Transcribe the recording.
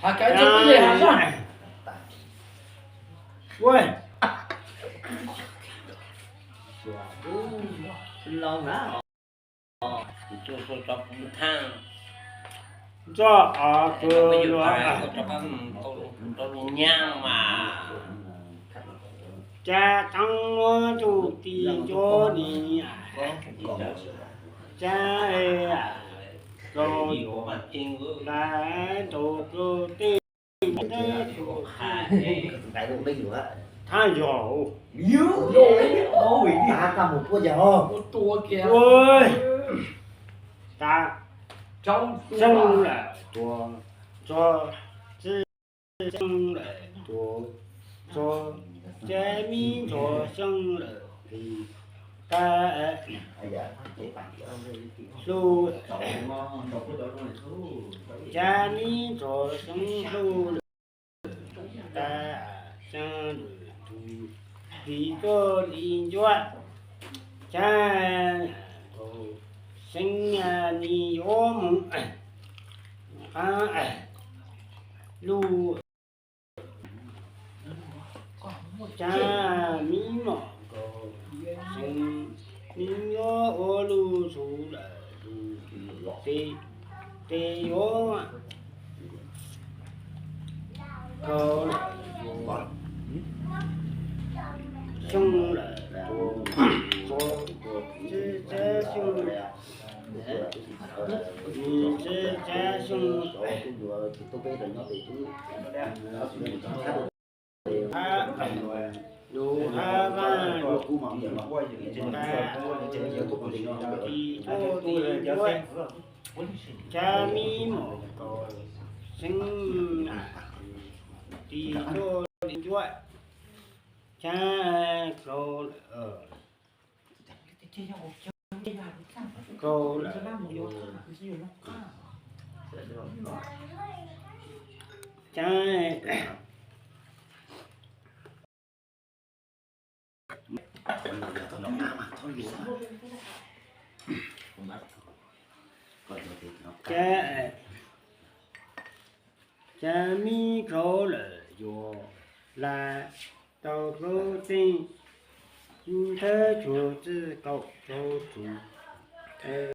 Hais cov ntsuag pib li hais soj. Ua, ntsuag os, kws nyab mas, ca teeb muab tug ti ncuab ni, ca, rau, la, rau koj tej, thab yog, tas, xeeb lawm tuag, txog, txij, xeeb lawm tuag, txog, ca mi ntxhov xeeb lawm tis, tas, hlu, ca mi ntxhov xeeb hlu lawm, tas, xeeb lawm tus, tis tuaj li ncuab, ca, xeeb ni yuav mus, qab, lug, ca mi mom nkaus, xeeb, mi yuav ua lug txug lawm tus, tes, tes yuav kaus lawm, xyoo lawm, txij, txij, xyoo, txij, txij, xyoo, lug hab vaaj, tas, tis tuaj li ncuab, ca mi mom nkaus, xeeb, tis tuaj li ncuab, ca, kaus, kaus lawm, ca, ca, ca mi kaus lawm yuav la, tau kaus teej, thawj txug txij kaum rau txug, thawj